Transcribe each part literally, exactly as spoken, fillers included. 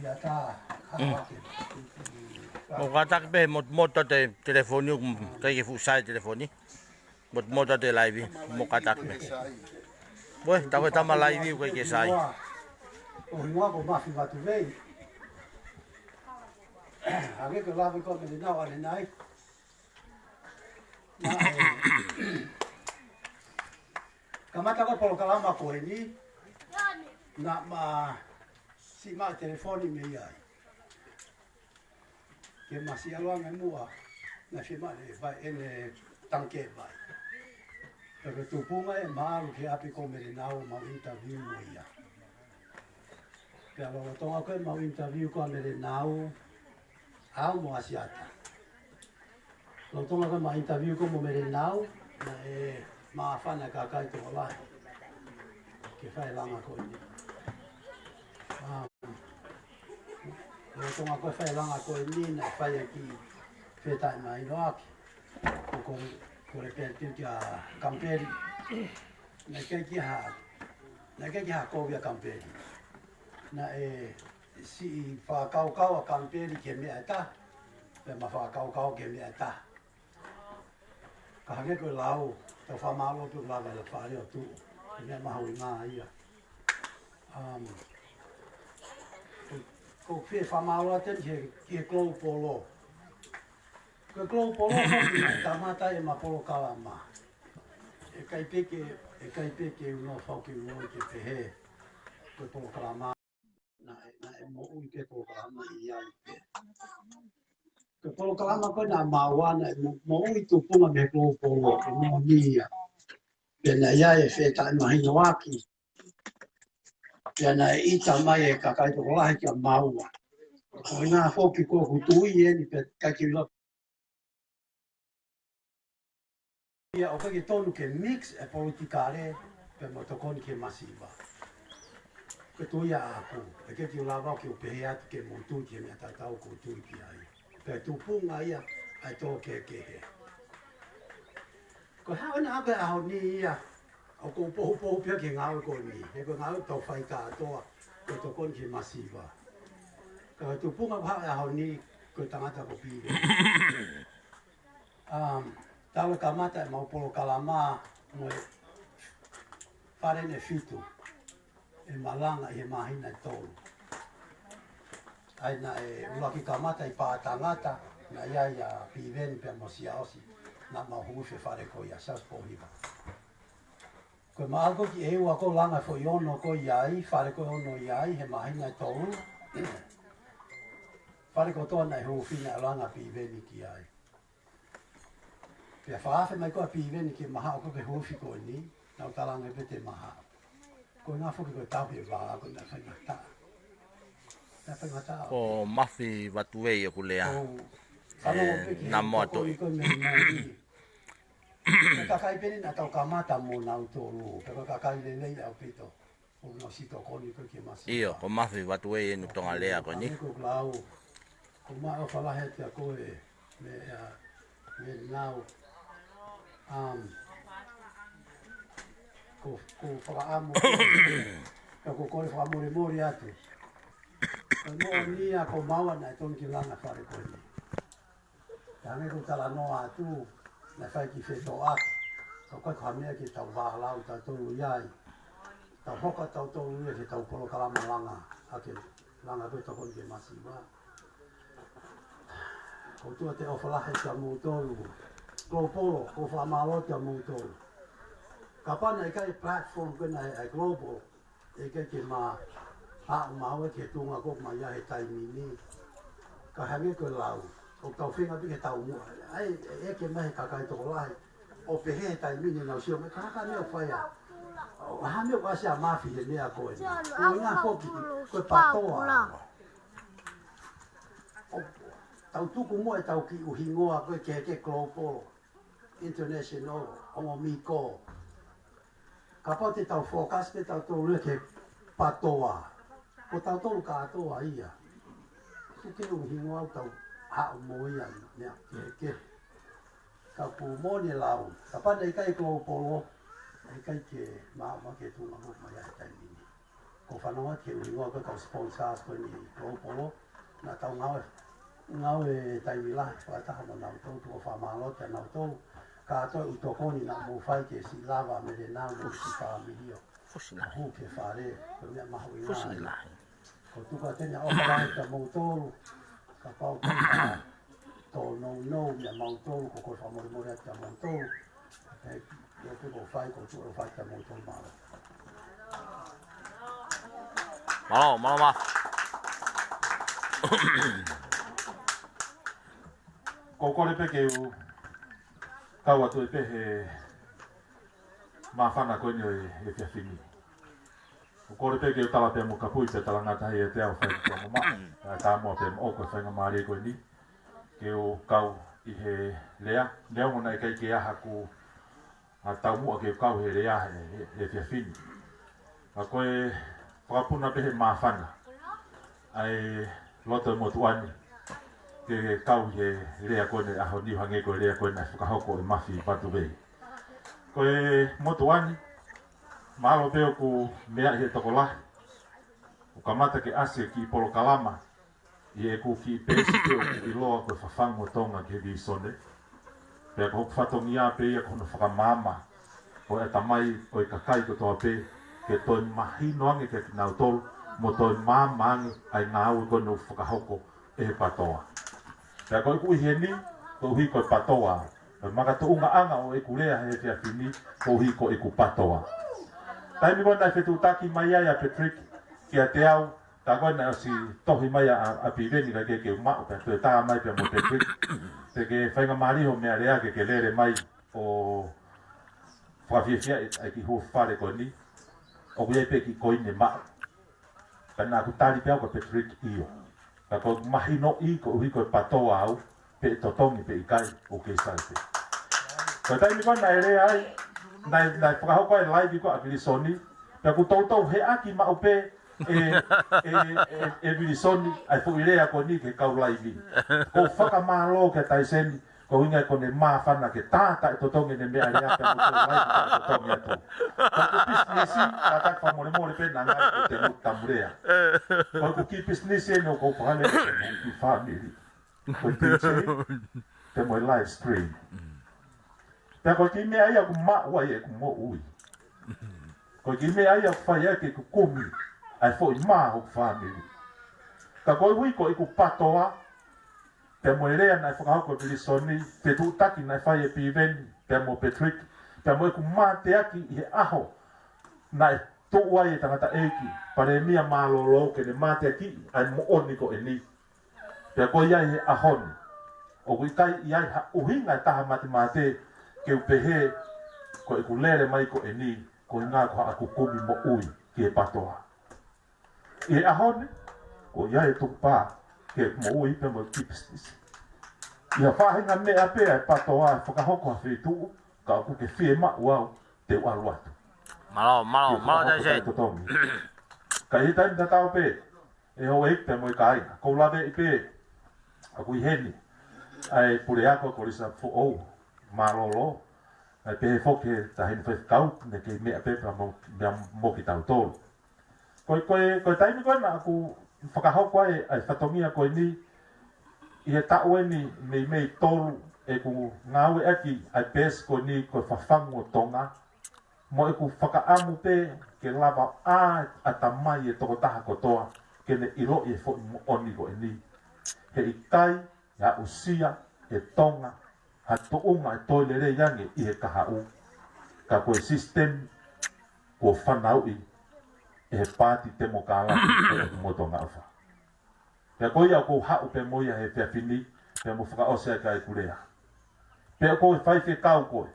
Ia tā, ʻaho ake. Mou kātaki pē, mo, mo te telefoni, ʻoku ʻikai ke fuʻu sai e telefoni. Mo, mo te laivi, mou kātaki pē. Ko e, tā ko e tama laivi, ʻoku ʻikai ke sai. Ko hoku hingoa ko Mafi Vatuvei. Hangē ko e lave ko ē ʻa Melenau ʻanenai. Naʻe kamata ko e polokalama ko eni, naʻá ma siʻi maʻu e telefoni mei ai. Ke ma siʻi ʻalu ange muʻa, naʻe fiemaʻu ʻe vai ʻene tangikē vai. Pea ko e tupunga ʻe ma ʻalu ki he ʻapi ko Melenau mau interview mo ia. Pea lolotonga ko ē mau interview ko ē ʻa Melenau, au mo ʻAsiata. Lolotonga ko ē mau interview ko ē mo Melenau, naʻe māfana e kakai tokolahi ke fai e langa ko eni. Um, lolotonga ko ē fai e langa ko eni, naʻe fai e kiʻi fetaʻemahinoʻaki. Ko, ko, ko e pētiki ʻa Kampeli. Naʻe ʻikai ke ha, naʻe ʻikai ke ha kovi ʻa Kampeli. Naʻe siʻi fakakaukau ʻa Kampeli ki he meʻa ʻe taha, pea ma fakakaukau ki he meʻa ʻe taha. Ka hangē ko e lau, tau fakamālō pē ʻoku lava ʻe Lafale ʻo tuʻu. Ko e meʻa mahuʻinga ia. Um, ko, ko e fakamālō atu ki he, ki he Global. Ko e Global, ko e kamata ʻema polokalama. ʻE ʻikai pē ke, ʻe ʻikai pē ke u nofo au ke u ʻilo ke pehē. Ko e polokalama naʻe, naʻe moʻui pē polokalama ʻi ai pē. Ko e polokalama ko ē naʻa mau ʻalu, naʻe mo-, moʻui tupunga mei he Global, ko e moʻoni ia. Pea naʻe ʻi ai e fetaʻemahinoʻaki. Pea naʻe ʻita mai e kakai tokolahi kia maua. Ko e ʻuhinga foki ko ʻeku tui eni pea ʻikai ke u ʻilo ia ʻoku ʻikai ke tonu ke mix e politikale pea mo e tokoni ki he masiva. Ko e tui ia ʻaʻaku, ʻe ʻikai ke u lava ke u pehē atu ke mou tui ki he meʻa tatau ʻoku ou tui ki ai. Pea tupunga ia ʻa e tō kehekehe. Ko e haʻu ena ʻaʻaku he ʻaho ni ia, ʻoku ou pohupohu pē au ki he ngāue ko eni. He ko e ngāue ʻoku tau fai kātoa, ko e tokoni ki he masiva. Ka ko e tupunga ʻoku haʻu he ʻaho ni, ko e tangata ko Piveni. Um, talu e kamata ʻemau polokalama mo e Fale ʻe Fitu, ʻema langa ʻi he māhina ʻe tolu. ʻA ia naʻe ʻuluaki kamata ʻi Pātangata, naʻe ʻi ai ʻa Piveni pea mo Siaosi, naʻa mau huufi e fale ko ia, Siaosi Pōhiva. Ko e maʻa ko ē ki he ua ko ē langa foʻi ono ko ē ʻi ai, fale ko ē ono ʻi ai, he māhina ʻe tolu. Fale kotoa naʻe huufi naʻe langa ʻa Piveni ki ai. Pea fakaafe mai ko ē ʻa Piveni ke ma haʻu ko ē ke huufi ko eni, naʻá ku talaange pē te ma haʻu. Ko e ʻuhinga foki ko e tau he vā, ko e naʻe faingataʻa. Naʻe faingataʻa. Ko Mafi Vatuvei ʻoku lea. Ko, ʻe, fanongo pē ki he naʻa mo atu. Tokoni ko ē mei muli. Ko e kakai pē eni naʻa tau kamata mo nautolu, pea ko e kakai lelei ʻaupito. ʻO nau siʻi tokoni ko ē ki he masiva. ʻIo, ko Mafi Vatuvei eni ʻoku tonga lea ko eni. Ko e lau, ko e ʻofa lahi atu kia koe, mei, ʻa, Melenau. Um, ko, ko e fakaʻamu, ka ko e kole fakamolemole atu. Ko e moʻoni ia ko maua naʻe tonu ke langa e fale ko eni. Ka hangē ko e talanoa atu, naʻe fai e kiʻi fetōʻaki. Ka ʻoku ʻikai ko ha meʻa ke tau vālau tautolu ʻi ai. Tau hoko tautolu ia ki heʻetau polokalama langa, ʻa e langa ko ē tokoni ki he masiva. ʻOtua te ʻofa lahi kia moutolu. Global, ʻoku ou fakamālō kia moutolu. Kapau naʻe ʻikai e platform ko ena ʻa e Global, ʻe ʻikai ke ma haʻu maua ki he tuʻunga ko ē ʻoku ma ʻi ai he taimi ni. Ka hangē ko e lau, ʻoku tau feinga pē ke taumuʻa. ʻA ia, ʻe, ʻe ʻeke mai he kakai tokolahi. ʻO pehē he taimi ni nau sio mai, ka hā e meʻa ʻoku fai ai. ʻO hā e meʻa ʻoku ʻasi ai ʻa Mafi he meʻa ko eni. Ko e ʻuhinga foki, ko e PTOA. ʻO tau tuku muʻa ʻetau kiʻi hingoa ko ē ke, ke Global, International, ʻo mo miko. Kapau te tau focus pē tautolu ia ki he PTOA. Ko tautolu kātoa ia. Tuku e ʻū hingoa ʻoku tau haʻu mo ia, meʻa kehekehe. Ka ʻoku moʻoni e lau. Kapau naʻe ʻikai e Global, ʻe ʻikai ke ma haʻu mai ki he tuʻunga ko ē ʻoku ma ʻi ai he taimi ni. Ko e fanongo ki he ʻuhinga ko e kau sponsors ko eni Global, naʻa tau ngāue, ngāue taimi lahi fakataha mo nautolu, tuku fakamālō kia nautolu. Kātoa ʻū tokoni naʻa mou fai ke siʻi lava mei he nau mo e siʻi fāmili ʻo hū ki he fale, ko e meʻa mahuʻinga ia. Ko e tuku atu eni ʻa e ʻofa lahi kia moutolu, kapau ko e tōnounou meiate moutolu, ko e kole fakamolemole atu kia moutolu. He ʻio pē ko e fai, ko e tuʻu ʻo fai kia moutolu, mālō. Mālō, mālō, mālō. Ko e kole pē ke u kau atu ē pē he māfana ko eni ʻo e, e efiafi ni. ʻOku ou kole pē ke u tala pē mo kapui pē talangata ʻiate au fai ki ʻamu maʻa. ʻA e tā moa pē mo ʻoku faingamālie ko eni ke u kau ʻi he lea. Neongo naʻe ʻikai ke ʻi ai haʻaku taumuʻa ke u kau he lea he, he, he efiafi ni. Ka ko e fakapuna pē he māfana ʻa e loto e motuʻa ni ke kau he lea ko eni ʻaho ni, hangē ko e lea ko eni naʻe fakahoko ʻe Mafi Patuvei. Ko e motuʻa ni, mālō pē ʻoku meaʻi he tokolahi ʻoku kamata ke ʻasi e kiʻi polokalama ʻi heʻeku kiʻi peesi pē ʻoku ʻiloa ko e Fafangu ʻo Tonga ki he Visone. Pea ko hoku fatongia pē ia ko hono fakamaama ʻo e ʻatamai ʻo e kakai kotoa pē, ke toe mahino ange kia kinautolu, mo toe maama ange ʻa e ngāue ko eni ʻoku fakahoko ʻe he PATOA. Pea ko ʻeku ʻi heni, koeʻuhi ko e PATOA. Ko e makatuʻungaʻanga ʻo ʻeku lea he efiafi ni, koeʻuhi ko ʻeku PATOA. Taimi ko ē naʻe fetuʻutaki mai ai ʻa Patrick kiate au, tā ko ē naʻe ʻosi tohi mai ʻa, ʻa, ʻa Piveni ka ke, ke u maʻu, pea toe tā mai pea mo Patrick. Te ke faingamālie hoʻo meʻalea ke ke lele mai ʻo fakafiefia ʻa e kiʻi huafa fale ko eni. ʻOku ʻi ai pē kiʻi koini maʻu. Pea naʻa ku tali pē au kia Patrick, ʻio. Ka ko e mahinoʻi koeʻuhi ko e PATOA au, pe ʻe totongi pe ʻikai, ʻoku kei sai pē. Ko e taimi ko ē naʻe lea ai, naʻe, naʻe fakahoko ai e laivi ko ē ʻa Vilisoni, pea ʻoku toutou heʻaki maʻu pē ʻe, ʻe, ʻe, ʻe Vilisoni ʻa e foʻi lea ko eni ki he kau laivi. Ko e fakamālō kia Taiseni, ko e ʻuhinga ko ʻene māfana ke tā taʻetotongi ʻene meʻalea pea mo e kau laivi taʻetotongi atu. Ko ʻeku pisinisi, kātaki fakamolemole pē naʻa ngali ko e te muta mulea. Ko ʻeku kiʻi pisinisi eni ʻoku ou fakahoko ki he fāmili. Ko e DJ, pea mo e live stream. Pea ko e kiʻi meʻa ia ʻoku maʻu ai ʻeku moʻui. Ko e kiʻi meʻa ia ʻoku fai ai ke u kumi ʻa e foʻi mā hoku fāmili. Ka koeʻuhi ko ʻeku PATOA, pea mo e lea naʻe fakahoko ʻe Vilisoni, fetuʻutaki naʻe fai ʻe Piveni, pea mo Patrick, pea mo ʻeku mateaki ʻi he ʻaho naʻe tuʻu ai e tangataʻeiki Palēmia mālōlō ke ne mateakiʻi ʻa e moʻoni ko eni. Pea ko ia ʻi he ʻaho ni, ʻoku ʻikai ʻi ai ha ʻuhinga ʻe taha matemate ke u pehē ko ʻeku lele mai ko eni, ko e ʻuhinga ko haʻaku kumi moʻui ki he PATOA. ʻI he ʻaho ni, ko ia e tukupā ke moʻui pea mo e kiʻi pisinisi. ʻI ha faʻahinga meʻa pē ʻa e PATOA ʻe fakahoko ha feituʻu, ka ʻoku ke fiemaʻu au te u ʻalu atu. Mālō, mālō, mālō, Taiseni. Totongi. Ka ʻi he taimi tatau pē, ʻe houʻeiki pea mo e kāinga, ʻoku ou laveʻi pē ʻaku ʻi heni ʻa e puleako e Kolisi Foʻou mālōlō, ʻa e pehē foki he taʻahine faifekau, ne kei meʻa pē pea mo, meʻa mo kitautolu. Ko e, ko e, ko e taimi ko ē naʻa ku fakahoko ai ʻa e fatongia ko eni, ʻi he taʻu eni meimei tolu ʻeku ngāueʻaki ʻa e peesi ko eni ko e Fafangu ʻo Tonga, mo ʻeku fakaʻamu pē ke lava ʻa e ʻatamai e tokotaha kotoa ke ne ʻiloʻi e foʻi moʻoni ko eni. He ʻikai aʻusia ʻe Tonga ha tuʻunga ʻe toe lelei ange ʻi he kahaʻu, ka ko e sisitemi kuo fanauʻi ʻe he Paati Temokālati ʻo e Motuʻa Angaʻofa. Pea ko ia ʻoku ou haʻu pē mo ia he efiafi ni, pea mo fakaʻosi ai ʻeku lea. Pe ʻoku ke faifekau koe,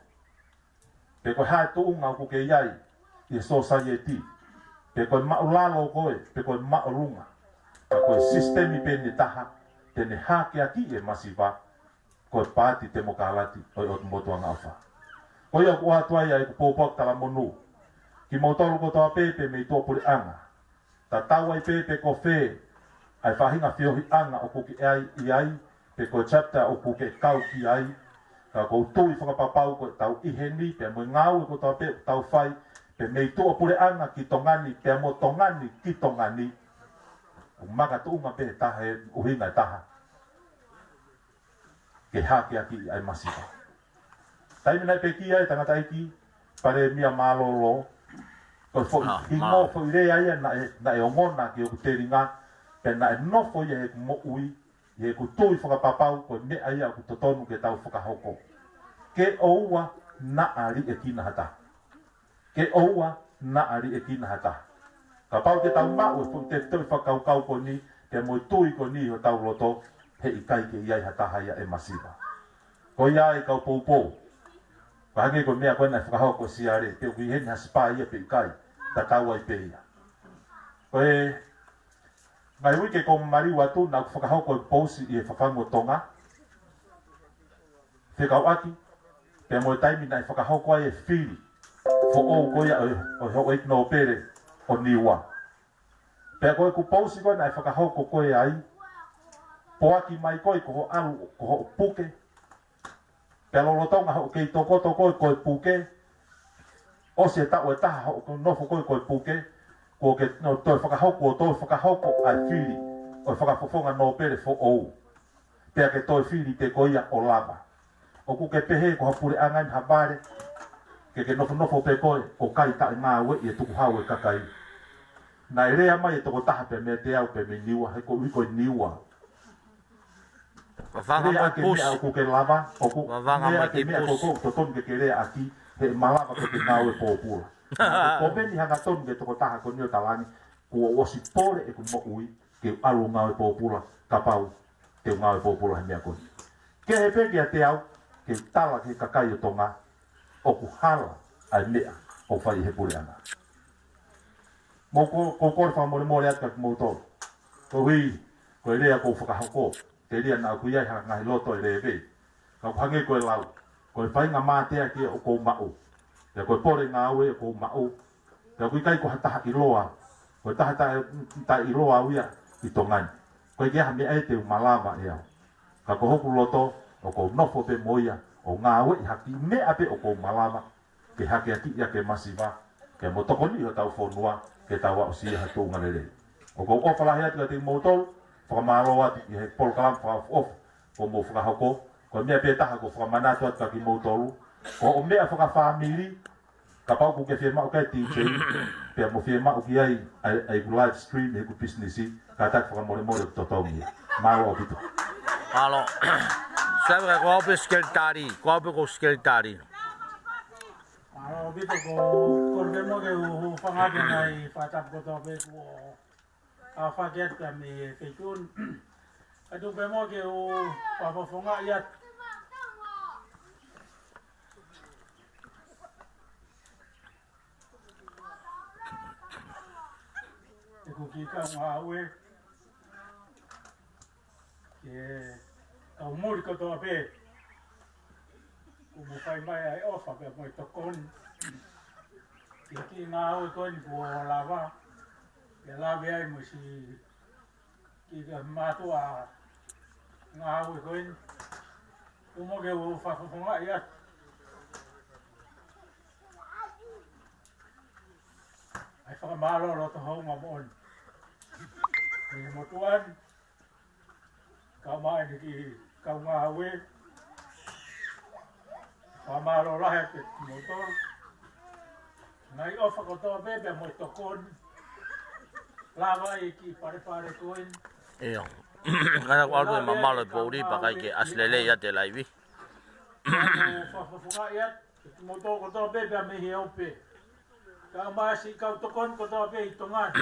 pe ko e hā e tuʻunga ʻoku ke ʻi ai ʻi he sōsaieti, pe ko e māʻulalo koe, pe ko e māʻolunga, ka ko e sisitemi pē ʻe taha te ne hākeakiʻi e masiva, ko e Paati Temokālati ʻo e ʻOtu Motu Angaʻofa. Ko ia ʻoku ʻoatu ai ʻa ʻeku pōpoaki talamonū kimoutolu kotoa pē, pea mei tuʻapuleʻanga, tatau ai pē pe ko fē ʻa e faʻahinga feohiʻanga ʻoku ke ʻi ai, ʻi ai, pe ko e chapter ʻoku ke kau ki ai, ka ʻoku ou tui fakapapau ko ʻetau ʻi heni, pea mo e ngāue kotoa pē ʻoku tau fai, Pea mei tuʻapuleʻanga ki Tonga ni, pea mo Tonga ni ki Tonga ni. ʻOku makatuʻunga pē he taha, he ʻuhinga ʻe taha. Ke hakeakiʻi ʻa e masiva. Taimi naʻe pekia ai e tangataʻeiki Palēmia mālōlō, ko e foʻi hingoa, foʻi lea ia naʻe, naʻe ongona ki hoku telinga, pea naʻe nofo ia heʻeku moʻui, heʻeku tui fakapapau ko e meʻa ia ʻoku totonu ke tau fakahoko. Ke ʻoua naʻa liʻekina ha taha. Ke ʻoua naʻa liʻekina ha taha. Kapau te tau maʻu e foʻi tefitoʻi fakakaukau ko eni, pea mo e tui ko eni ʻi hotau loto, heʻikai ke ʻi ai ha taha ia ʻe masiva. Ko ia ai kau poupou. Ka hangē ko e meʻa ko ē naʻe fakahoko ʻe Siale, pe ʻoku ʻi heni ha sipā ia pe ʻikai, tatau ai pē ia. Ko e ngaahi uike kuo maliu atu naʻa ku fakahoko e pousi ʻi he fafangu ʻo Tonga. Fekauʻaki pea mo e taimi naʻe fakahoko ai e fili foʻou ko ia ʻo e, ʻo e houʻeiki nōpele ʻo Niua. Pea ko ʻeku pousi ko ē naʻe fakahoko ko ē ai, poaki mai koe ko hoʻo ʻalu, ko hoʻo puke. Pea lolotonga hoʻo kei tokoto ko ē ko e puke, ʻosi e taʻu ʻe taha hoʻo nofo ko ē ko e puke, kuo ke no, toe fakahoko, kuo toe fakahoko ʻa e fili ʻo e fakafofonga nōpele foʻou. Pea ke toe fili pē koe ia ʻo lava. ʻOku ke pehē ko ha puleʻanga ʻi ha vale, ke ke nofonofo pē koe ʻo kai taʻe ngāueʻi e tukuhau e kakai. Naʻe lea mai e tokotaha pē meiate au pē mei Niua, he ko ui ko e Niua. Vavanga Lea mo e ake pusi. Meʻa ʻoku ke lava, ʻoku Vavanga lea mo e ake meʻa pusi. Ko ʻoku totonu ke ke leaʻaki, he malava ke ke ngāue pōpula. Ko meni hangatonu ke tokotaha ko eni ʻo talaange, kuo ʻosi pole ʻeku moʻui, ke u ʻalu ngāue pōpula, kapau te u ngāue pōpula he meʻa ko eni. Kehe pē kiate au, ke u tala ki he kakai ʻo Tonga, ʻoku hala ʻa e meʻa ʻoku fai he puleʻanga. Mou ko, ko, ko e fakamolemole atu kiate kimoutolu. Koeʻuhi, ko e lea kuo fakahoko, telia naʻa ku ʻi ai ha ngaahi loto ʻe lēvei. Ka ʻoku hangē ko e lau, ko e faʻahinga māteaki ʻoku ou maʻu. Pea ko e pole ngāue ʻoku ou maʻu. Pea ʻoku ʻikai ko ha taha ʻiloa. Ko e taha taʻe, taʻeʻiloa au ia ʻi Tonga ni. ʻOku ʻikai ke ʻi ai ha meʻa ʻe te u malava ʻe au. Ka ko hoku loto, ʻoku ou nofo pē mo ia, ʻo ngāueʻi ha kiʻi meʻa pē ʻoku ou malava, ke hakeakiʻi ʻaki e masiva, ke mo tokoniʻi hotau fonua, ke tau aʻusia ha tuʻunga lelei. ʻOku ou ʻofa lahi atu kiate kimoutolu, fakamālō atu ʻi he polokalama fakaʻofoʻofa, kuo mou fakahoko, ko e meʻa pē taha ʻoku ou fakamanatu atu kiate kimoutolu, ko hoʻo meʻa fakafāmili, kapau ʻoku ke fiemaʻu ki ai e DJ, pea mo fiemaʻu ki ai, ʻa e, ʻa ʻeku live stream, ʻeku pisinisi, kātaki fakamolemole ʻoku totongi. Mālō ʻaupito. Mālō. Sai, ko au pē sekelitali, ko au pē ko e sekelitali. Mālō ʻaupito ko, ko e meʻa mo ke u, u hūfanga atu he ngaahi fakatapu kotoa pē kuo ʻafaki atu mei he feituʻu ni. Ka tuku pē mo ke u fakafofongaʻi atu ʻeku kiʻi kaungāue, ke kau muli kotoa pē, kuo mou fai mai ʻa e ʻofa pea mo e tokoni ki he kiʻi ngāue ko eni kuo lava, ke lave ai mo siʻi kiʻi mātuʻa ngāue ko eni. Tuku mo ke u fakafofongaʻi atu ʻa e fakamālō loto houngaʻia moʻoni ʻi he motuʻa ni, kae ʻumaʻā ʻene kiʻi kaungāue. Fakamālō lahi atu kiate kimoutolu. Ngaahi ʻofa kotoa pē pea mo e tokoni. Lava ai e kiʻi palepale ko eni. ʻIo. Kātaki ʻalu e mamalu e poʻuli pea ʻikai ke ʻasi lelei ʻa e laivi. Fakafofongaʻi atu kimoutolu kotoa pē pea mei he ope. Kae ʻumaʻā siʻi kau tokoni kotoa pē ʻi Tonga ni.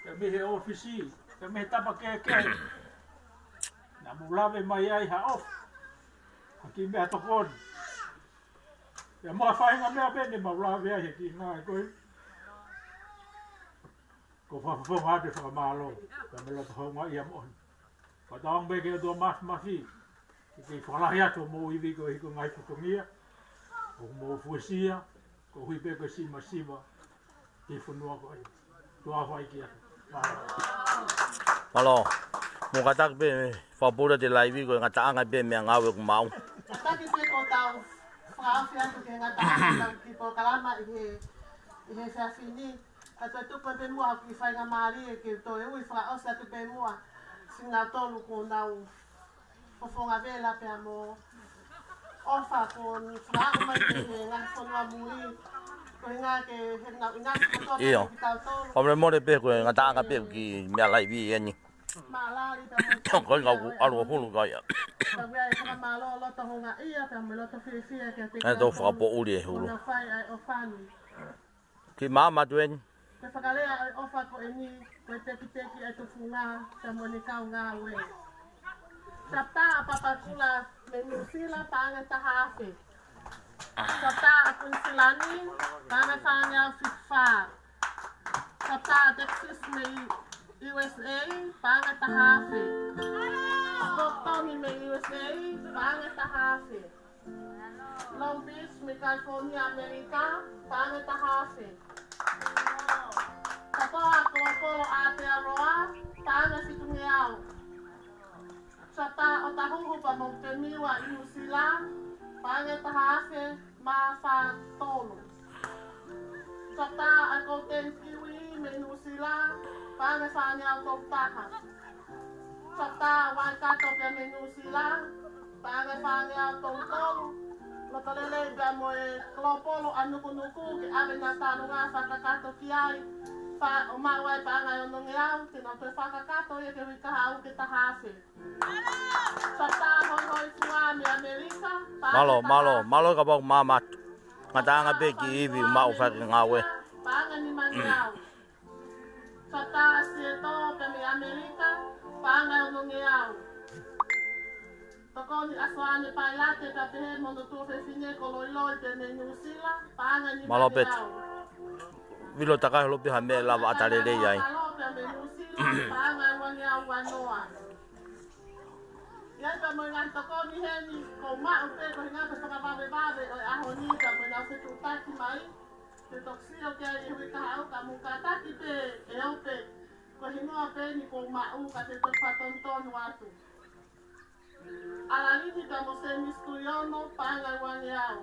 Pea mei he ʻōfisi, pea mei he tapa kehekehe. Naʻa mou lave mai ai ha ʻofa, ha kiʻi meʻatokoni. Pea mo ha faʻahinga meʻa pē ne mau lave ai he kiʻi ngāue ko ē. Ko e fakafofonga atu e fakamālō, pea mo e loto houngaʻia moʻoni. Fakatauange pē ki he ʻOtua Māfimafi, ke kei fakalahi atu homou ivi koeʻuhi ko e ngaahi fatongia ʻoku mou fuesia, koeʻuhi pē ko e siʻi masiva ki he fonua ko ē. Tuʻa ʻofa ki ai. Mālō. Mou kātaki pē, fakapoʻuli atu e laivi, ko e ngataʻanga pē meʻangāue ʻoku maʻu. Kātaki pē ko ʻetau fakaafe atu ki he ngataʻanga ʻetau kiʻi polokalama ʻi he He efiafi ni, ka toe tuku pē muʻa hoku kiʻi faingamālie ke toe ui fakaʻosi atu pē muʻa siʻi kinautolu kuo nau fofonga vela pea mo ʻofa kuo nau fakaaʻu mai ki he ngaahi fonua muli. Ko e ʻuhinga ke he nau ʻinasi kotoa pē ʻIo. kitautolu. Fakamolemole pē ko e ngataʻanga pē ki meʻa laivi eni. Mālali pea mo Ko e ngau ʻalu ʻo hulu ko ia. Ka ʻoku ʻi ai e fakamālō loto houngaʻia pea mo e loto fiefia kiate kinautolu. Ē, tau fakapoʻuli e hulu. Kuo nau fai ʻa e ʻofa ni. Ki māmā tu eni. Ko e fakalea ʻo e ʻofa ko eni, ko e tekiteki ʻa e tufunga, pea mo ʻene kau ngāue. Sapata ʻa Papakura mei New Zealand, paʻanga ʻe taha afe. Sapata ʻa Kuinisilani, paʻanga ʻe fāngeau fitu fā. Sapata ʻa Texas mei U S A, paʻanga ʻe taha afe. Stockton mei U S A, paʻanga ʻe taha afe. Long Beach mei California, ʻAmelika, paʻanga ʻe taha afe. Katoa Kolokolo ʻa Aotearoa, paʻanga ʻe fitungeau. Sapata ʻo Tahuhu pea mo Pemiua ʻi New Zealand, paʻanga ʻe taha afe mā fā tolu. Sapata ʻa Golden Kiwi mei New Zealand, paʻanga ʻe fāngeau tolu taha. Sapata ʻa Waikato pea mei New Zealand, paʻanga ʻe fāngeau tolu tolu. Loto lelei pea mo e Kolokolo ʻa Nukunuku ke ʻave ʻenau talunga fakakakato ki ai. Fa-, ʻo maʻu ai paʻanga ʻe onongeau, te nau toe fakakakato ia ki he uike kahaʻu ke taha afe. Sapata ʻa Hoihoifua mei ʻAmelika, paʻanga Mālō, ʻe taha mālō, afe. mālō kapau māmā tu. Ngataʻanga pē ki ivi mau fai ngāue. Paʻanga ʻe nimangeau. Sapata ʻa Sietō pea mei ʻAmelika, paʻanga ʻe onongeau. Tokoni ʻa Soane Pailate pea pehē mo hono tuofefine ko Loiloi pea mei New Zealand, paʻanga ʻe Mālō pē. nimangeau. Vilo takai holo pē ha meʻa lava ʻata lelei ai. Mālō pea mei New Zealand, paʻanga ʻe uangeau uanoa. ʻI ai pea mo e ngaahi tokoni heni, ʻoku maʻu pē ko e ʻuhinga ko e fakavavevave ʻo e ʻaho ni pea mo ʻenau fetuʻutaki mai. Te toki sio ki ai ʻi he uike kahaʻu ka mou kātaki pē ʻe ope. Ko e hingoa pē eni ʻoku maʻu ka te toki fakatonutonu atu. ʻAlalini pea mo Semisi Tuʻiono, paʻanga ʻe uangeau.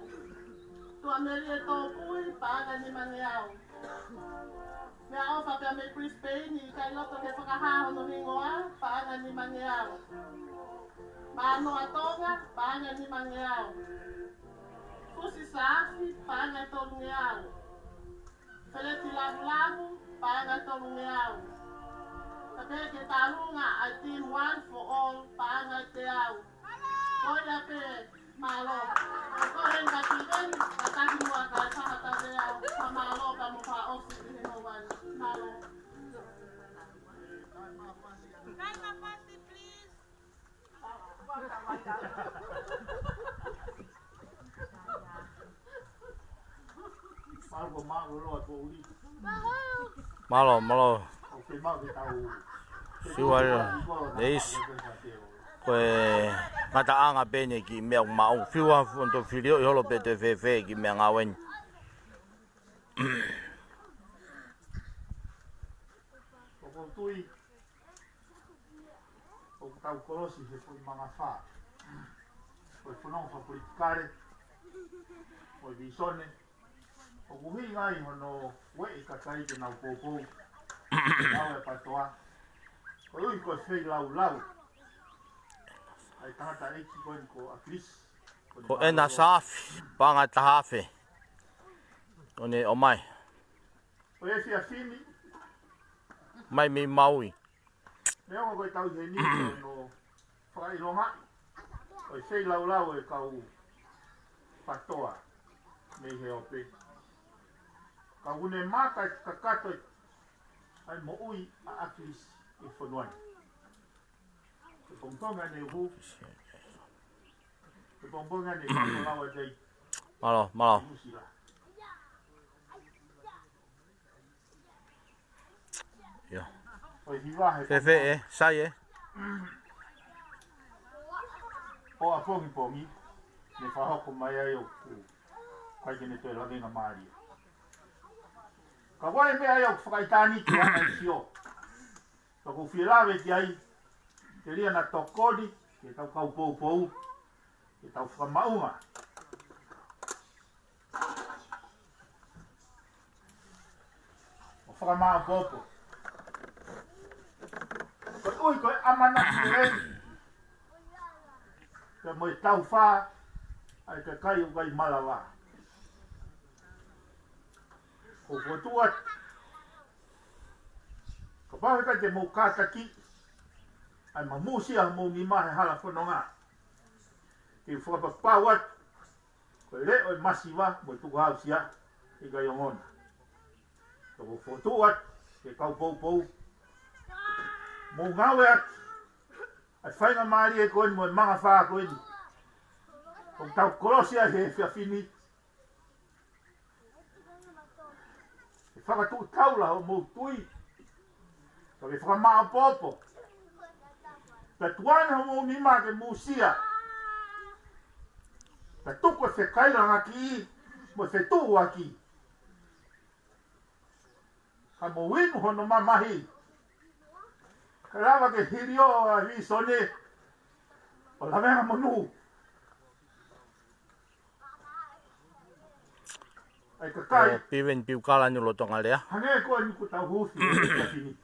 Tuʻamelie Tōpui, paʻanga ʻe nimangeau. Meʻaʻofa pea mei Brisbane, ʻikai loto ke fakahā hono hingoa, paʻanga ʻe nimangeau. Mānoa Tonga, paʻanga ʻe nimangeau. Fusi Saafi, paʻanga ʻe tolungeau. Feleti Lavulavu, paʻanga ʻe tolungeau. Ka pehē ke tālunga ʻa e Team One for All, paʻanga ʻe teau. Ko ia pē, mālō. Ko e heni ka Tiveni, ka tahi mua ka e faha tavea, ka mālō ka mo fakaʻosi ʻi he houa ni. Mālō. Time up, please. Mālō, mālō. Siua ila. Eis. Ko e ngataʻanga pē eni ki meʻa ʻoku maʻu. Fiu a fuʻu to filio ʻi holo pē te fēfē ki meʻa ngāue ni. ʻOku ou tui ʻoku tau kolosi he foʻi mangafā. Ko e fononga fakapolitikale, ko e visone, ʻoku ʻuhinga ai hono ueʻi kakai ke nau poupou, nau e patoa. Koeʻuhi ko e feilaulau ʻa e tangataʻeiki ko eni ko ʻAkilisi. Ko ʻEna Saafi, paʻanga ʻe taha afe. ʻO ne ʻomai. Ko e efiafi ni. Mai mei Maui. Meʻa ko e tau heni ko hono fakaʻilonga ʻo e feilaulau e kau patoa mei he ope. Ka ʻoku ne maka e kakato ʻa e moʻui ʻa ʻAkilisi ʻi he fonua ni. Ke pongipongi ʻa ne uhu. Ke pongipongi ʻa ne fakalau ʻa e tei. Mālō, mālō. Nuʻu Sila. Ia. ʻOi hiva he Fēfē ʻe, sai ē. ʻO ʻapongipongi, ne fakahoko mai ai ʻoku ʻikai ke ne toe lavengamālie. Ka ʻoku ʻi ai e meʻa ia ʻoku fakaʻitāniti ʻa e sio. Ka ʻoku ou fie lave ki ai, telia naʻa tokoni, ke tau kau poupou, ke tau fakamaʻunga. Fakamāʻopoʻopo. Koeʻuhi ko e ʻamanaki ē, pea mo e taufā ʻa e kakai ʻoku ʻikai malava. ʻOku ou fokotuʻu atu, kapau he ʻikai te mou kātakiʻi ʻa e mamūsia homou nima he hala fononga, te u fakapapau atu ko e leʻo ʻo e masiva mo e tukuhausia ʻe ʻikai ongona. ʻOku ou fokotuʻu atu ki he kau poupou, mou ngāueʻaki ʻa e faingamālie ko eni mo e mangafā ko eni ʻoku tau kolosi ai he efiafi ni, ke fakatuʻu taula hoʻomou tui, ka ke fakamāʻopoʻopo, ka tuku ange homou nima ke mūsia, ka tuku e fekailangaki mo e fetuʻuaki, ka mou inu hono mamahi, ka lava ke hilio ʻa e vīsone ʻo lavengamonū. ʻA e kakai. ʻO Piveni Piukala ni lolotonga lea. Hangē ko eni kuo tau huufi ʻi he efiafi ni.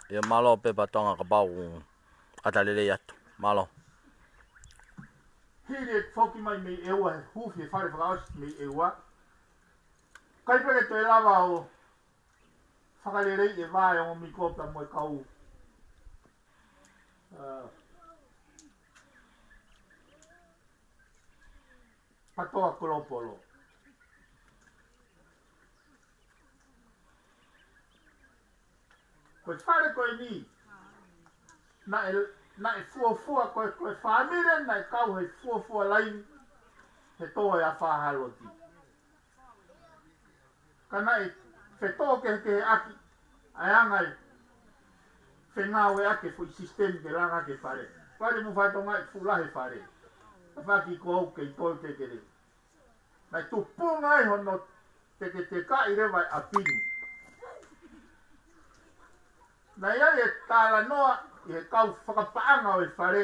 ʻIo, mālō Pepa Tonga, kapau ʻoku ʻata lelei atu. Mālō. Hili e foki mai mei ʻEua he huufi e fale fakaʻosi mei ʻEua, ʻikai pē ke toe lava ʻo fakaleleiʻi e vā ʻo e ongo mikopa mo e kau, ā, patoa kolopolo. Ko e fale ko eni, naʻe, naʻe fuofua ko e, ko e fāmili naʻe kau he fuofua laini he tō ʻa e afā Hāloti. Ka naʻe fetōkehekeheʻaki ʻa e anga e fengāueʻaki e foʻi sisitemi ke langa ʻaki e fale. Fale mo fatonga e fuʻu lahi e fale. Ka faki ko au kei tō te kele. Naʻe tupunga ai hono teketekaʻi leva e ʻapi ni. Naʻe ʻi ai e talanoa ʻi he kau fakapaʻanga ʻo e fale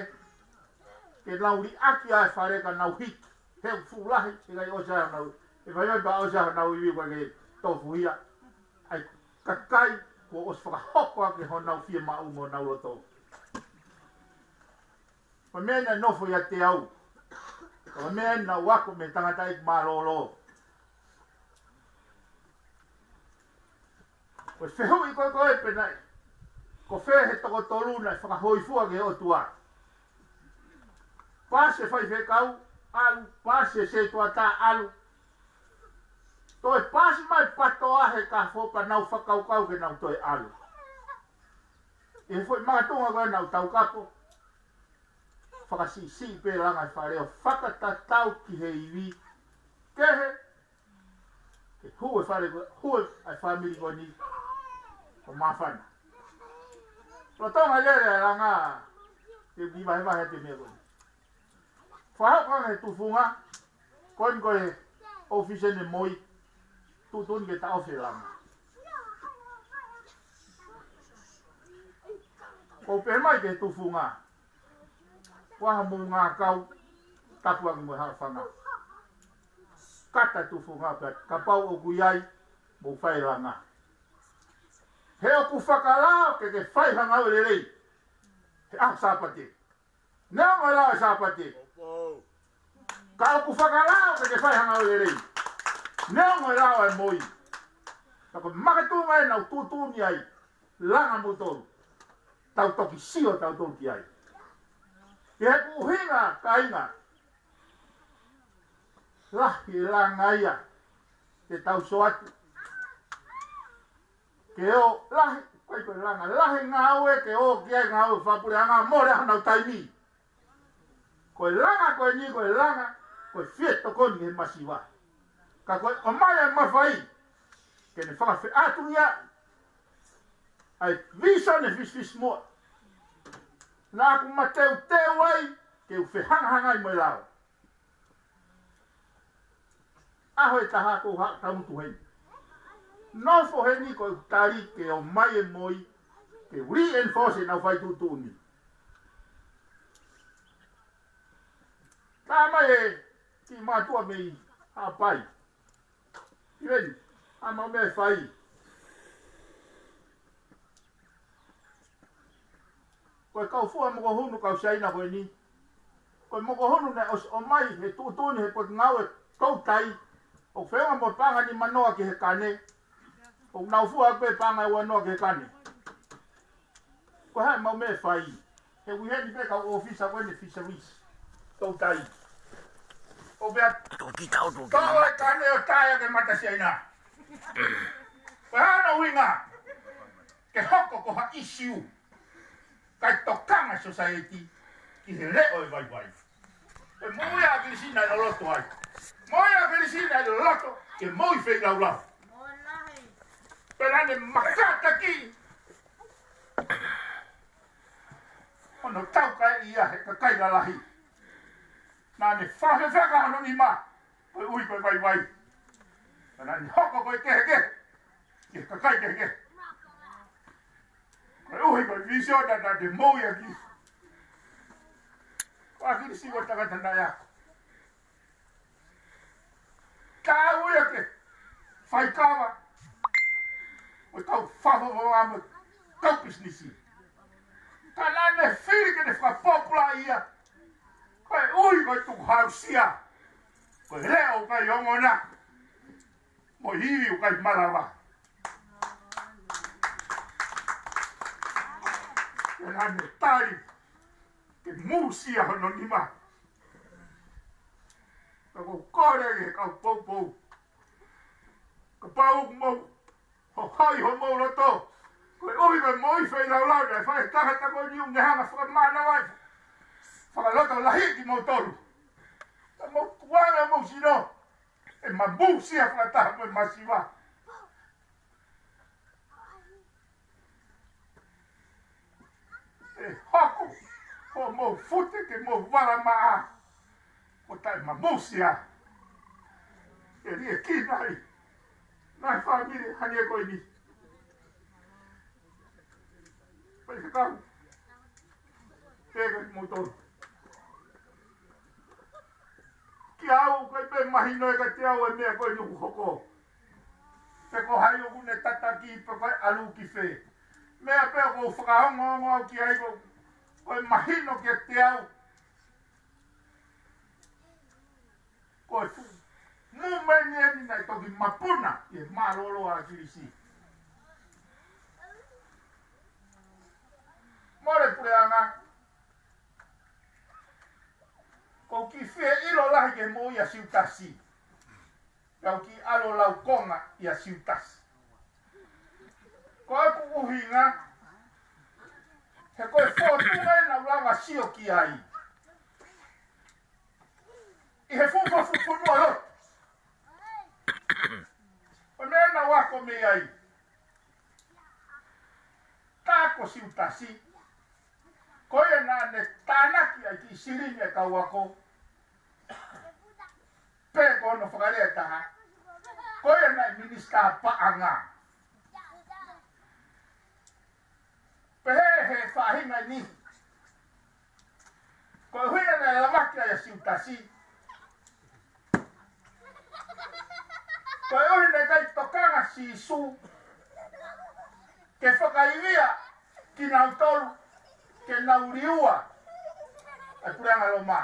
ke nau liʻaki ʻa e fale ka nau hiki. He fuʻu lahi, he ʻikai ʻosi ai honau, he vaivai pea ʻosi ai honau ivi ʻoku ʻikai ke tofuhia. ʻA e kakai kuo ʻosi fakahoko ʻaki honau fiemaʻu mo honau loto. Ko e meʻa naʻe nofo ʻiate au. Ko e meʻa naʻe ako mei he tangataʻeiki mālōlō. Ko e fehuʻi ko ē ko ē pē naʻe, ko fē he toko tolu naʻe fakahōifua ki he ʻOtua? Paasi e faifekau, ʻalu, paasi e setuata, ʻalu. Toe paasi mai patoa he kafo pea nau fakakaukau ke nau toe ʻalu. ʻI he foʻi makatuʻunga ko ē naʻa ku taukapo, fakasiʻisiʻi pē langa e fale ʻo fakatatau ki he ivi kehe, ke hū e fale ko, hū e fāmili ko eni ʻo māfana. Lolotonga e lele ʻa e langa, te u kiʻi vahevahe atu e meʻa ko eni. Fakahoko ange he tufunga, ko eni ko e ʻōfisi eni e MOI, tuʻutuʻuni ke taʻofi e langa. ʻOku pehē mai ki he tufunga, ko e hā homou ngākau, tapu ange mo e hala fanga. Kata e tufunga pea kapau ʻoku ʻi ai, mou fai e langa. He ʻoku fakalao ke ke fai ha ngāue lelei he ʻaho Sāpate. Neongo e lao e Sāpate. Ka ʻoku fakalao ke ke fai ha ngāue lelei. Neongo e lao e MOI. Ka ko e makatuʻunga ē naʻa ku tuʻutuʻuni ai, langa moutolu. Tau toki sio tautolu ki ai. Ki he ʻuhinga, kāinga, lahi e langa ia te tau sio atu. Ke ō lahi, ʻikai ko e langa, lahi ngāue ke ō ki ai ngāue fakapuleʻanga, mole honau taimi. Ko e langa ko eni, ko e langa, ko e fie tokoni ki he masiva. Ka ko e ʻomai e mafai ke ne fakafeʻātungiaʻi ʻa e vīsone fisifisimuʻa naʻa ku mateuteu ai ke u fehangahangai mo e lao. ʻAho ʻe taha ko ha tamutu heni. Nofo heni ko e tali ke ō mai e MOI ke reinforce ʻenau fai tuʻutuʻuni. Tā mai e kiʻi mātuʻa mei ʻApai. ʻI heni, ʻa e meʻa ʻe fai. Ko e kau fua mokohunu kau Siaina ko eni. Ko e mokohunu naʻe ʻosi ʻomai he tuʻutuʻuni he potungāue toutai. ʻOku feʻunga mo e paʻanga nimanoa ki he kane. ʻOku nau fua pē paʻanga ʻe uanoa ki he kane. Ko e hā ʻemau meʻa ʻe fai? He ʻoku ʻi heni pē kau ʻōfisa ko eni Fisheries. Toutai. ʻO pea Tō ki tau tō ki tō e kane ʻo tae ake mata Siaina. Ko e hā hono ʻuhinga? Ke hoko ko ha ʻisiū. Kae tokanga society ki he leʻo ʻo e vaivai. Ko e moʻui ʻa ʻAkilisi naʻe loloto ai. Moʻui ʻa ʻAkilisi naʻe loloto ke moʻui feilaulau. Pea naʻa ne makatakiʻi hono taukaeʻi ia he kakai lalahi. Naʻa ne fakafefeka hono nima koeʻuhi ko e vaivai. Pea naʻa ne hoko ko e kehekehe ki he kakai kehekehe. Koeʻuhi ko e vīsone naʻa ne moʻui ʻaki. Ko ʻAkilisi ko e tangata naʻe ako. Ka ui ake faikava, ʻo kau fafo mo kau pisinisi. Ka naʻa ne fili ke ne fakapōpulaʻi ia. Koeʻuhi ko e tukuhausia. Ko e leʻo ʻoku ʻikai ongona. Mo e ivi ʻoku ʻikai malava. Pea naʻa ne tali ke musia hono nima. Ka ʻoku ou kole ki he kau poupou. Kapau ʻoku mou hohoi homou loto. Koeʻuhi ko e moʻui feilaulau naʻe fai he tangata ko eni ʻoku ne hanga fakamānava ai. Fakaloto lahi kimoutolu. Ka mou tuanga mou sino. ʻE mamusia fakataha mo e masiva. ʻE hoko ko mou fute ke mou vala maʻa. Ko taʻe mamusia. ʻE liʻekina ai. Naʻe fāmili hangē ko eni. Pea ke kau. Pea ke mou tolu. Kiate au, ʻikai pē mahino ia kiate au e meʻa ko eni ʻoku hoko. Pe ko hai ʻoku ne tataki, pe ko e ʻalu ki fē. Meʻa pē ʻoku ou fakaongoongo au ki ai ko, ko e mahino kiate au. Ko e fuʻu mūmeni eni naʻe toki mapuna ʻi he mālōlō ʻa ʻAkilisi. Mole puleʻanga. ʻOku ou kiʻi fie ʻilo lahi ki he moʻui ʻa Siutasi. Pea u kiʻi ʻalu ʻo laukonga ʻia Siutasi. Ko ʻeku ʻuhinga, he ko e fōtunga ē naʻa ku lava sio ki ai. ʻI he fuʻu fakafonua lotu. Ko e meʻa naʻa ku ako mei ai. Tā ko Siutasi. Ko ia naʻa ne tānaki ai e kiʻi silini ʻa e kau ako. Pe ko hono fakalea ʻe taha. Ko ia naʻe minisitā paʻanga. Pehē he faʻahinga ni. Koeʻuhi naʻe lavaki ai ʻa Siutasi. Koeʻuhi naʻe ʻikai tokanga Sīsū. Ke fakaivia kinautolu. Ke nau liua. ʻA e puleʻanga Loma.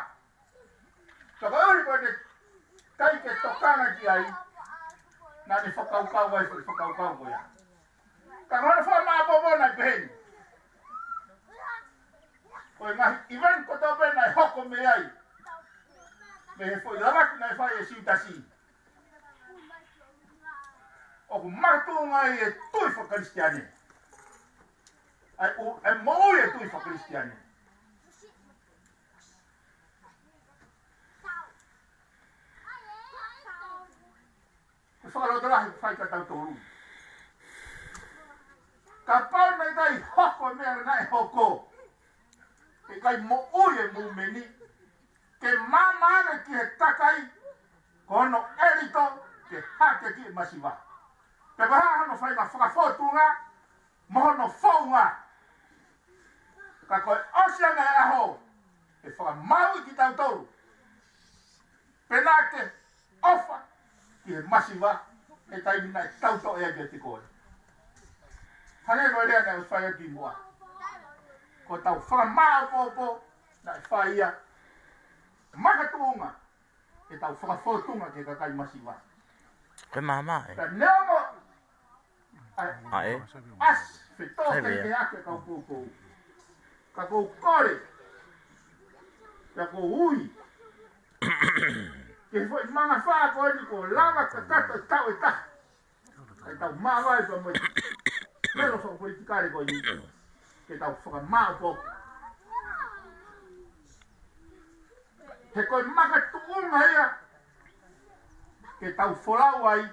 Ka koeʻuhi ko e ʻikai ke tokanga ki ai, naʻa ne fakakaukau ai, foʻi fakakaukau ko ia. Ka ko hono fakamāʻopoʻopo naʻe pehē ni. Ko e ngaahi event kotoa pē naʻe hoko mei ai. Mei he foʻi lavaki naʻe fai ʻe Siutasi. ʻOku makatuʻunga ai e tui fakakalisitiane. ʻA e ʻu-, ʻa e moʻui e tui fakakalisitiane. Ko e fakalotolahi fai ka tau tolu. Kapau naʻe ʻikai hoko e meʻa naʻe hoko. ʻE ʻikai moʻui e mūmeni. Ke maama ange ki he kakai. Ko hono ʻelito ke hake ki he masiva. Pe ko e hā hono faʻahinga fakafōtunga. Mo hono founga. Ka ko e ʻosi ange e ʻaho, ʻe fakamāuʻi kitautolu. Pea naʻa ke ʻOfa ki he masiva, he taimi naʻe tau toʻo ʻe ia kiate koe. Hangē ko e lea naʻe ʻosi fai atu ʻi muʻa. Ko ʻetau fakamāʻopoʻopo naʻe fai ia makatuʻunga ʻetau fakafōtunga ki he kakai masiva. Ko e māmā ē. Ka neongo ʻa e ʻasi fetō kaikehe ʻa e kau poupou. Ka ʻoku ou kole, ka ʻoku ou ui ke foʻi mangafā ko eni kuo lava kakato ʻi he taʻu ʻe taha. Kae tau māvae pea mo e melo fakapolitikale ko eni ke tau fakamāʻopoʻopo. He ko e makatuʻunga ia ke tau folau ai.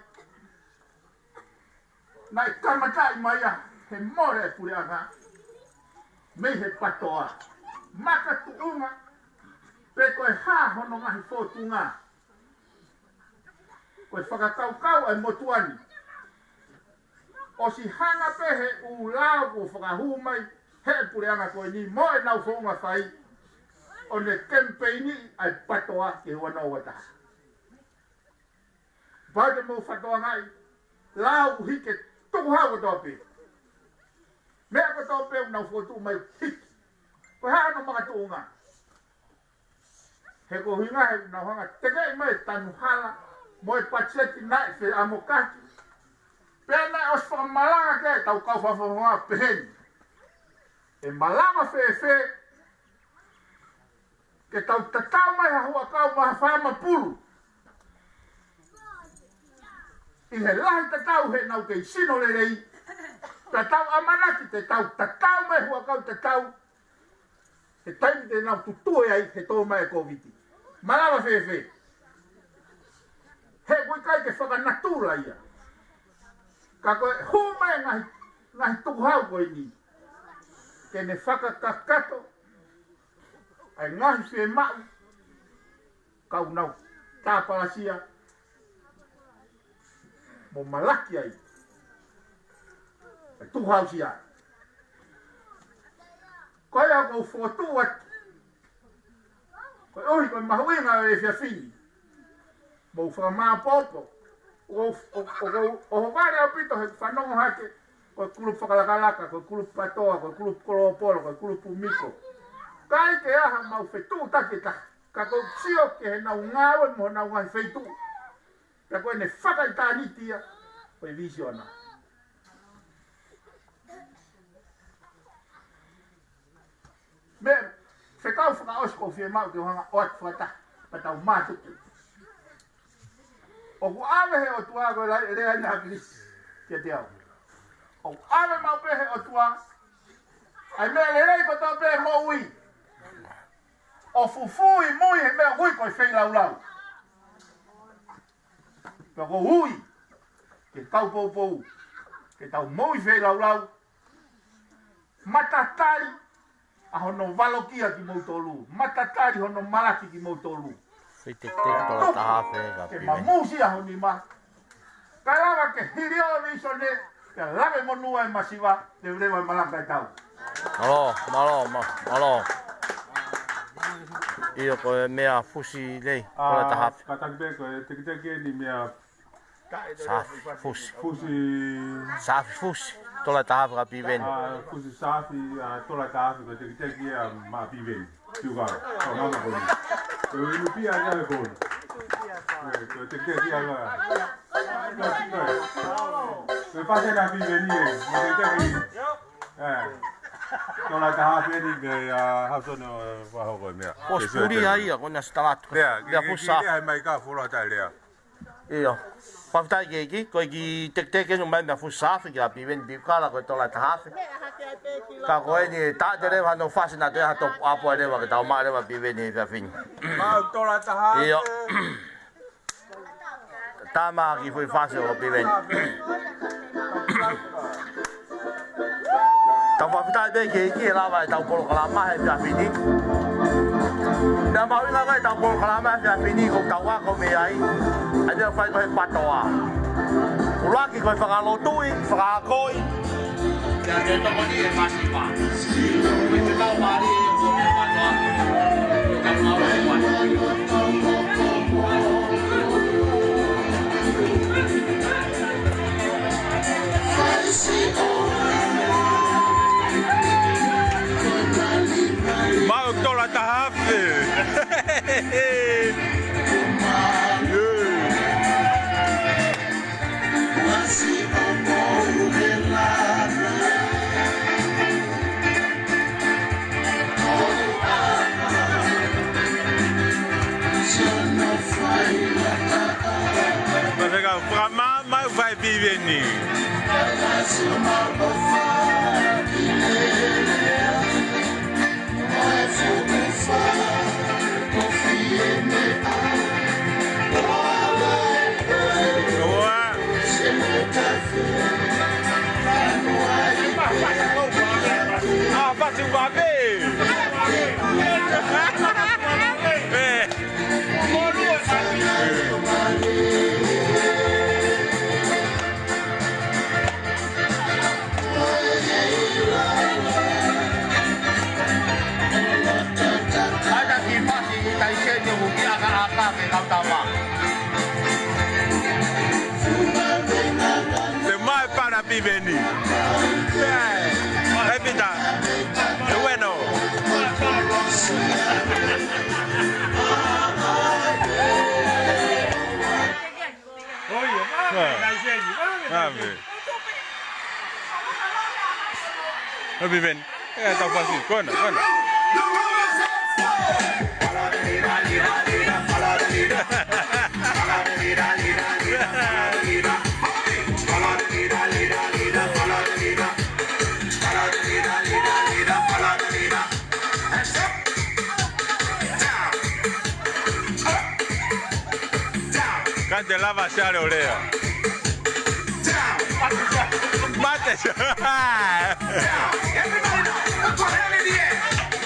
Naʻe kamataʻi mai ia he mole e puleʻanga mei he PATOA. Makatuʻunga pe ko e hā hono ngaahi fōtunga. Ko e fakakaukau ʻa e motuʻa ni, ʻosi hanga pē he ʻū lao kuo fakahū mai he puleʻanga ko eni mo ʻenau founga fai, ʻo ne kemipeiniʻi ʻa e PATOA ki he ua noa ua taha. Pau te mou fakatokangaʻi, lao ʻuhi ke tukuhau kotoa pē. Meʻa kotoa pē ʻoku nau fokotuʻu mai hiki. Ko e hā hono makatuʻunga? He ko e ʻuhinga he ʻoku nau hanga tekeʻi mai e tanu hala mo e patiseti naʻe feʻamokaki. Pea naʻe ʻosi fakamalanga ki ai ʻetau kau fakafofonga pehē ni, ʻe malava fēfē ke tau tatau mai ha huʻakau mo ha fāmapulu ʻi he lahi tatau heʻenau kei sino lelei, pea tau ʻamanaki te tau tatau mai huʻakau tatau he taimi te nau tutue ai he tō mai e Kōviti. Malava fēfē? He ʻoku ʻikai ke fakanatula ia. Ka ko e hū mai e ngaahi, ngaahi tukuhau ko eni ke ne fakakakato ʻa e ngaahi fiemaʻu ka ʻoku nau tāpalasia mo malaki ai e tukuhau sia. Ko ia ʻoku ou fokotuʻu atu, koeʻuhi ko e mahuʻinga ʻo e efiafi ni, mou fakamāʻopoʻopo. ʻO, ʻo, ʻo, ʻo, ʻohovale ʻaupito he fanongo hake ko e kulupu fakalakalaka, ko e kulupu PATOA, ko e kulupu kolopolo, ko e kulupu miko. ʻIkai ke ʻi ai haʻamau fetuʻutaki ʻe taha, ka ʻoku ou sio ki heʻenau ngāue mo honau ngaahi feituʻu. Pea ko ʻene fakaʻitāniti ia ʻo e vīsone. Meʻa fekau fakaʻosi ʻoku ou fiemaʻu ke u hanga ʻo ʻoatu fakataha, pea tau mātuku. ʻOku ʻave he ʻOtua, ko e lea ʻa e ʻApisiasi kiate au, ʻoku ʻave maʻu pē he ʻOtua ʻa e meʻa lelei kotoa pē ʻo e moʻui, ʻo fufū ʻi mui he meʻa ʻoku ui ko e feilaulau. Pea ʻoku ou ui ki he kau poupou ke tau moʻui feilaulau. Matatali ʻa hono valokia kimoutolu. Matatali hono malaki kimoutolu. Fai tekiteki tola taha afe ka ke piveni. Mamusia ho nima. Kae lava ke hili ʻo e vīsone, ke lave monū e masiva, leveleva e malanga e tau. Mālō, mālō, mā-, mālō. ʻIo, ko e meʻa fusi lei, tola taha afe. Kātaki pē ko e tekiteki eni meʻa Safi fusi. Fusi. Safi fusi. Tola taha afe ka piveni. ʻA, fusi safi, ʻa, tola taha afe ko e tekiteki ia maʻa piveni. Tiuka. Ko e mama ko eni. Ko e inu pia ia ko eni. ʻE, ko e tekiteki ia la. Ko e pase na piveni ē. Ko e tekiteki. ʻE. Tola taha afe eni meʻa, ʻa, Hausono, ʻe, faho ko e meʻa. Fusi puli ia, ko ena stalatu. Ia, meʻa ki, fusi ki, safi. Ia, mai ka folo ata lea. ʻIo. Fakafetaʻi ki he ʻEiki, ko e kiʻi tekiteki eni ʻomai meʻa fusi safi kia piveni Piukala ko e tola taha afe. Ka ko eni ʻe taʻateleva hono fasi naʻa toe ʻi ai ha tō ʻapo leva ke tau maʻu leva piveni he efiafi ni. Maʻu tola taha afe. ʻIo. Tama ki he foʻi fasi ʻo piveni. Tau fakafetaʻi pē ki he ʻEiki he lava ʻetau polokalama he efiafi ni. Meʻa mahuʻinga ko ē ʻetau polokalama he efiafi ni ko ʻetau ako mei ai ʻa e meʻa ʻoku fai ko ē he PATOA. ʻUluaki ko e fakalotuʻi, fakaakoʻi. Pea ke tokoni e masiva. Ko e fekau mālie ko e PATOA. Ko e kau ngāue kuo ʻi ai. Fakamāmā ʻoku fai Piveni. Te mai para Piveni. Evita. Bueno. Oi, oi, ʻave. ʻAve. Happy Ben. Eh, tau fasi. Kona, kona. Ka te lava sia leo lea. Mate. Everybody now, put your hand in the air.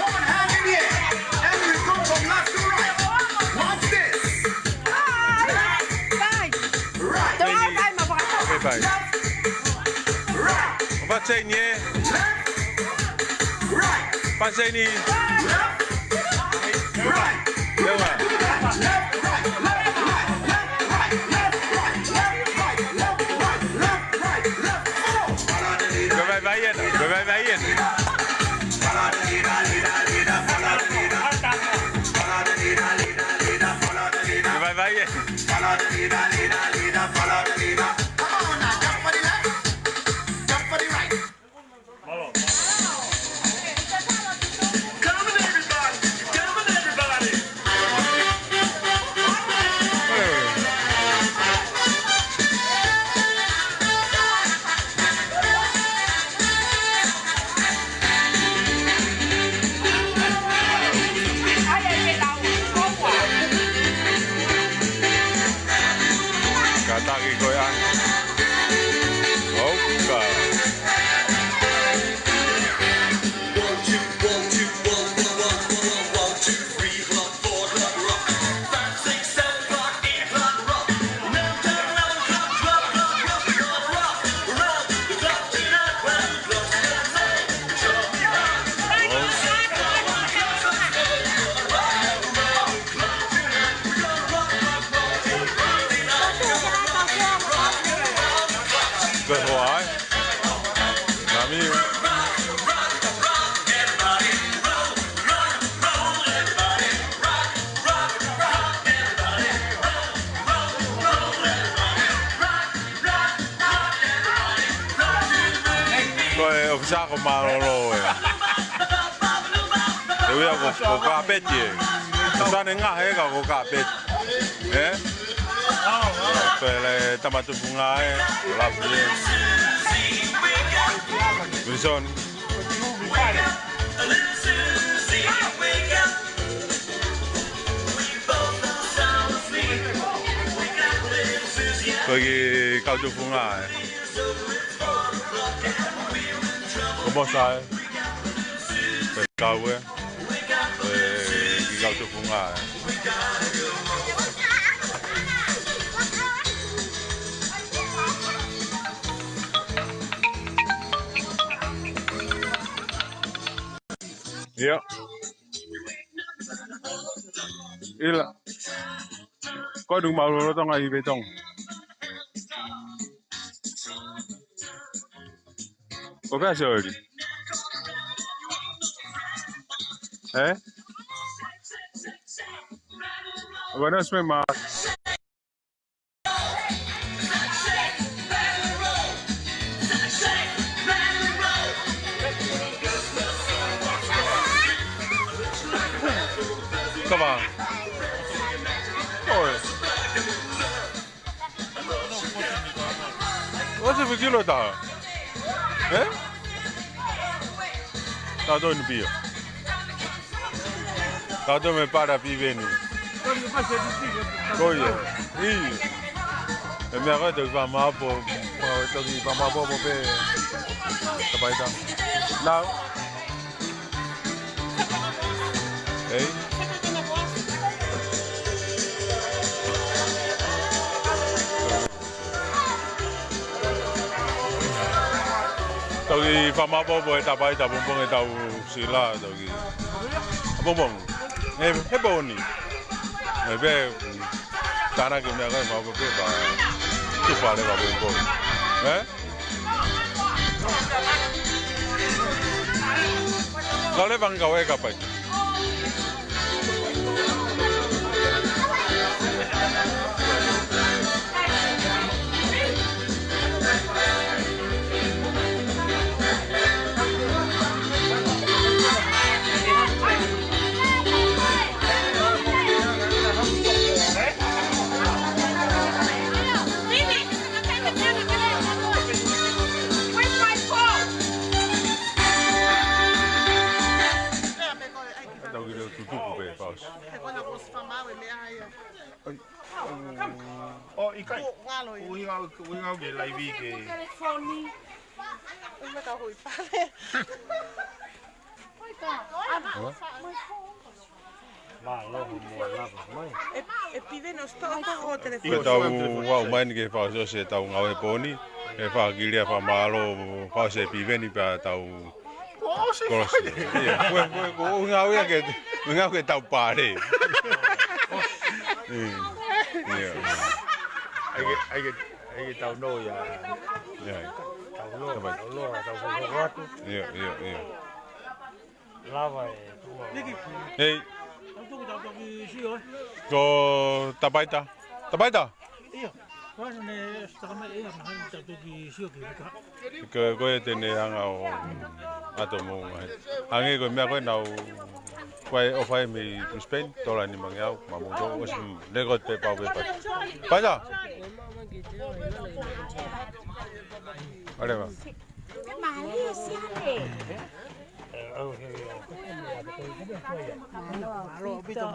One hand in the air. And we go from left to right. Watch this. Left, right. Okay, bye. Left, right. What's in here? Left, right. Paseni. Left, right. Lewa. Left, right, left, right, left, right, left, right, left, right, left, right, left, right, left. Come on. Go bye bye, Ian. Go bye bye, Ian. Go bye bye, Ian. Come on now, jump for the left, jump for the right. Come on, everybody. Come on, everybody. Kātaki ko ē ʻaʻana. ʻOka. Ko e hoa, ē? Nami. Ko e ʻōfisa ko Mālōlō ē. ʻE ui ia ko, ko Kāpeti ē. Ko Sane Ngahe ka ko Kāpeti. Ē? Pele Tama Tufunga ē. Lafi ē. Wilson. Ko e kiʻi kau tufunga ē. Ko Mosa ē. Ko e kau ē. Ko e kiʻi kau tufunga ē. ʻIo. ʻIla. Ko ʻeku Mālōlō Tonga ʻi Veitonga. Ko pea soli. Ē? Ko ʻeku soli ma. Come on. Oi. Kilo taha. Eh? Tato ni pio. Tato me para piveni. Ko ia. Ii. E meʻa ko e toki fakamāʻopoʻopo, toki fakamāʻopoʻopo pē. Tapaita. Nau. Ei. Toki fakamāʻopoʻopo e Tapaita pongipongi ʻetau sila toki. Pongipongi. He, he pōni. He pē tānaki meʻa ko e mau pē pā. Tufa leva pongipongi. Eh? Kau leva ngkau e kapai. Tau ki leo tutuku pē, Pausi. ʻO, ʻikai. Ui ngau, ui ngau ke laivi ke. Mālō mo lava mai. E, e piveni ʻo sitoa ko ho telefoni. Ko e tau wau mai ni ke fakaʻosiʻosi ʻetau ngāue pōni. Ke fakakilia fakamālō fakaʻosi e piveni pea tau kolosi. Ia, ko e, ko e, ko e ngāue ke, ngāue ke tau pale. Ia. Ia. ʻAi ke, ʻai ke, ʻai ke tau nō ia. Ia. Tau nō, tau nō, tau nō atu. Ia, ia, ia. Lava e tua. Hei. Ko Tapaita. Tapaita? Ia. Ko ane ne sitaka mai ia, mahani tau toki sio ki hika. Ko, ko e te ne anga ʻo ʻato mo ngai. Hangē ko e meʻa ko e nau, ko e ʻofa ē mei Brisbane, tola ni mangi au, ma mo tō, ʻosi ne ko te pau pē pā. Paita? Aleva. Mālō ʻaupito.